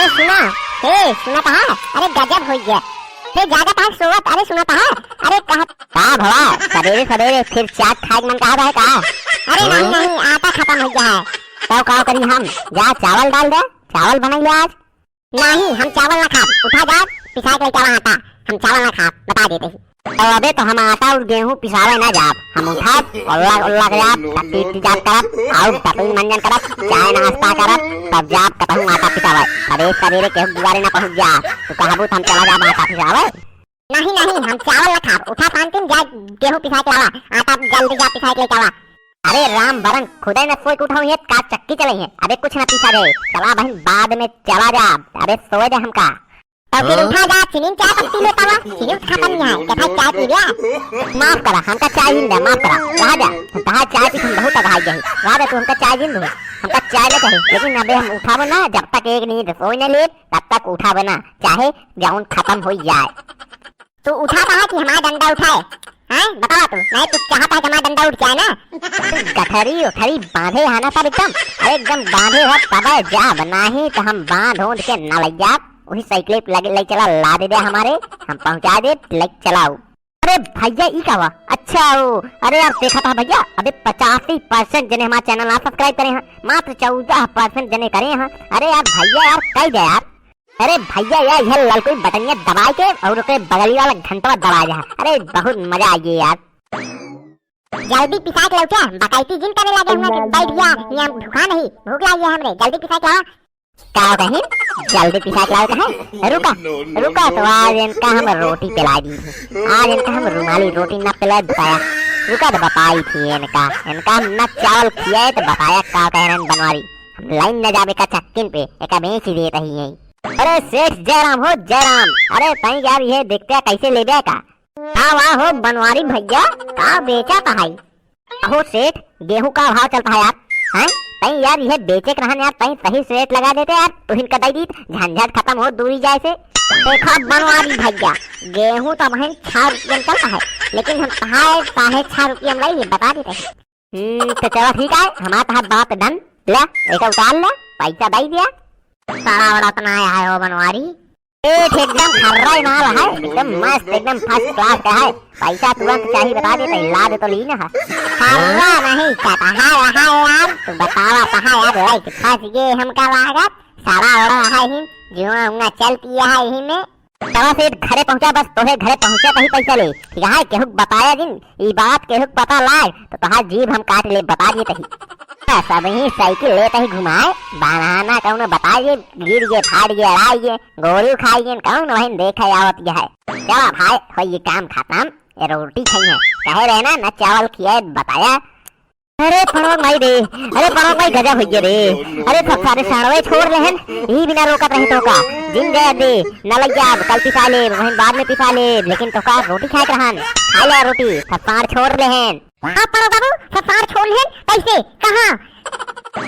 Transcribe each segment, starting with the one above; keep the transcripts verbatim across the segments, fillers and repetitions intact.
ए, सुना, ए, सुनत हा? अरे, गजब होइ गया। ए, जागत हा सोवत, अरे, सुनत हा? अरे, कहा का भवा, सबेरे सबेरे फिर चाट खाए के मन कहा है का? अरे, नहीं, नहीं, आटा खतम होइ गया है। तो का करी हम? जा, चावल डाल दे, चावल बनाई ले आज। नहीं, हम चावल ना खाब, उठा जा, पिसाए के लेके आवा आटा, हम चावल ना खाब, बता देते ही। तो अबे तो हम आटा और गेहूं पिसावे ना जाब, हम उठब, उल्ला उल्ला के जाब, तब पीट जाब करब, और बर्तन मंजन करब, चाय नाश्ता करब, तब जाब कतहूं आटा पिसावे। अबे सबेरे केहू दुआरे ना पहुंच जा, तू कहबू तो हम चला जाब आटा पिसावे। नहीं नहीं, हम चावल ना खाब, उठा पान तीन जा, गेहूं पिसा के लावा, आटा जल्दी जा पिसा के लेके आवा। अरे राम बरन, खुदे न सोई के उठाऊ है, का चक्की चले है, अबे कुछ ना पिसा दे, चला बहन बाद में चला जा, अबे सोए दे हमका। तो फिर हाँ? उठा जा, चीनी चाय पत्ती लेता हुआ, चीनी खत्म नहीं है, कैसा चाय पी गया? माफ करा, हमका चाय ही दे, माफ करा, रहा जा, तहार चाय पी हम बहुत अघाई गए, रहा दे तू हमका चाय ही दे, हमका चाय ना चाहे, लेकिन अबे हम उठाबो ना, जब तक एक नींद सोई न ले, तब तक उठाबो ना, चाहे जौन खत्म हो जाए। तू उठाता है कि हमारा डंडा उठाए? हैं? बतावा तू, नहीं तू चाहता है कि हमारा डंडा उठ जाए ना? गठरी उठरी बांधे है ना सब एकदम, अरे एकदम बांधे है तबे जाब, नहीं तो हम बांध ओंध के ना ले जाब, वही साइकिल पे लगे ले चला ला दे दे हमारे, हम पहुंचा दे ले चलाओ। अरे भैया ई का हुआ? अच्छा हो, अरे यार देखा था भैया, अबे पचासी परसेंट जने हमारा चैनल ना सब्सक्राइब करे हैं, मात्र चौदह परसेंट जने करे हैं। अरे यार भैया यार कह दे यार, अरे भैया यार, यह ललकोई बटनिया दबाए के और ओकरे बगली वाला घंटवा दबाए जा। अरे बहुत मजा आइए यार। जल्दी पिसाक लौटा, बकैती जिन करे लगे हुआ कि बैठ गया, यहाँ भूखा नहीं, भूख लागी है हमरे, जल्दी पिसाक लावा। का कहीं? जल्दी पिसाक लाओ कहे? रुका, रुका तो आज इनका हम रोटी पिला दी थी। आज इनका हम रुमाली रोटी ना पिलाए बताया। रुका तो बताई थी इनका, इनका हम ना चावल खियाए तो बताया का कह रहे हैं बनवारी। हम लाइन न जाबे का चक्किन पे, एका बेच देत ही यहीं। अरे सेठ जयराम हो जयराम, अरे तई यार ये देखते हैं कैसे लेबे का? का वाह हो बनवारी भैया, का बेचा का है? अहो सेठ, गेहूं का भाव चलता है यार? हैं? तई यार ये बेचे के रहन यार, तई सही रेट लगा देते यार, तुहिन का दई दीत, झंझट खत्म हो दूरी जाए से। देखा बनवारी भैया, गेहूं तो बहन छह रुपये में चलता है, लेकिन हम कहा है साढ़े छह रुपये में लाई, बता देते हैं। हम्म, तो चलो ठीक है, हमारा तो बात डन। ले, एका उतार ले, पैसा दई दिया। सारा बड़ा अपना आया है वो बनवारी। सेठ एकदम खर्रा ही माल है, एकदम मस्त, एकदम फर्स्ट क्लास का है। पैसा तुरंत चाहिए बता देते, ला दे तो ली ना है। खर्रा नहीं, कटहा रहा है यार, तू बतावा कहाँ यार, लाइक फंस गए हमका लागत। सारा ओड़ा है ही, जुआ उंगा चल पिया है ही में। चला सेठ घरे पहुंचा, बस तोहे घरे पहुंचा कहीं पैसा ले, ठीक है? केहू के बताया जिन, ई बात केहू के पता लाग तो तोहार जीभ हम काट ले, बता दिए तही। बस अब ही साइकिल ले तही घुमाए, बहाना कौनो बता दिए, गिर गए, फाट गए, अड़ाई गए, गोरू खाई गए, कौन वही देखे आवत गया है। चला भाई, हो ये काम खत्म, ये रोटी खाई है, कहे रहे ना, न चावल खियाए बताया। अरे पड़वा माई रे, अरे पड़वा माई गजब हो गया रे। अरे सब सारे साड़वे छोड़ लेहन, ई बिना रोकत रहे तो का। जिन दे दे, न लग जा, कल पिसा ले, वहीं बाद में पिसा ले, लेकिन तो का रोटी खाए के रहन, खा ले रोटी, सब साड़ छोड़ लेहन। हाँ पड़वा बाबू, सब साड़ छोड़ लेहन, कैसे, कहाँ?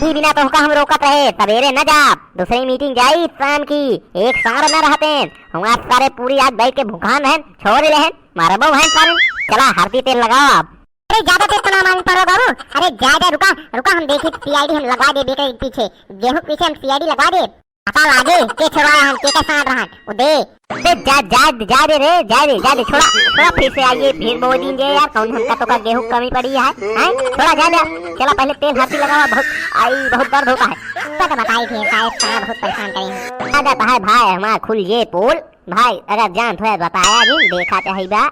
ई बिना तो का हम रोकत रहे, सवेरे न जा, दूसरी मीटिंग जाई शाम की, एक साड़ न रहते, हमारे सारे पूरी रात बैठ के भुखान रहन, छोड़ लेहन, मारबो हैं सारे, चला हरदी तेल लगाओ आप। अरे ज्यादा तेज तो ना मारी पड़वा बाबू, अरे ज्यादा रुका, रुका हम देखी सीआईडी हम लगवा दे बेटे के पीछे, गेहूं के पीछे हम सीआईडी लगवा दे। पता लागे के छोड़वा रहन, के का साथ रहन, वो दे। बे जा, जा, जा दे रे, जा दे, जा दे, छोड़ा, छोड़ा फिर से आइए, फिर बहुत दिन जे यार, कौन हमका तो का गेहूं कमी पड़ी है, हैं? छोड़ा जा दे, चला पहले तेल हरदी लगावा, बहुत, आई बहुत दर्द होता है। पता बताई थी साहब, कहाँ बहुत परेशान करे हैं। आ जाता है भाई हमारा खुल ये पोल, भाई अगर जान थोड़ा बताया जी, देखा चाहिए बा।